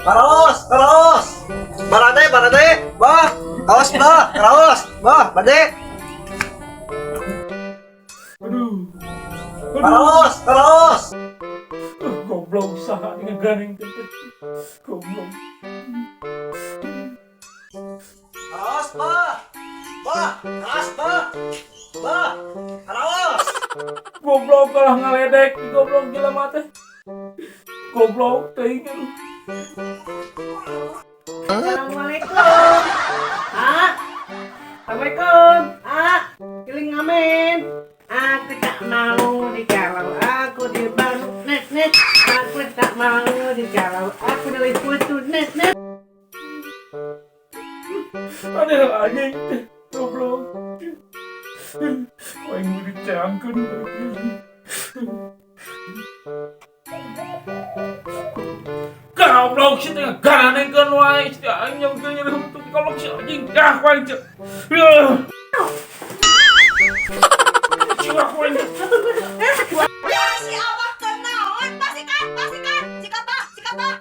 Karaos, karaos. Barade, barade. Bah, kaos bah, karaos. Bah, bade. Aduh. Karaos, karaos. Goblok, saha ngaganeng teh? Goblok. Karaos, bah. Bah, karaos, bah. Bah, karaos. Goblok, kalah ngaledek, goblok jelema teh. Goblok teuing, aduh. Assalamualaikum. Ah. Assalamualaikum. Ah, kiling ngamen. Aku tak mau digalau, aku dibaru net net. Aku tak mau digalau, aku diliputu net net. Aduh, anjing teh, goblok. Aing mau diceangkeun. Goblok sih teh, ganengkeun wae sih, aing nyamkeun nyeri huntu, goblok sih anjing. Ah, wae teh. Ya. Ciwak wae. Si Abah kenaon? Pasikan, pasikan. Sikat bah, sikat bah.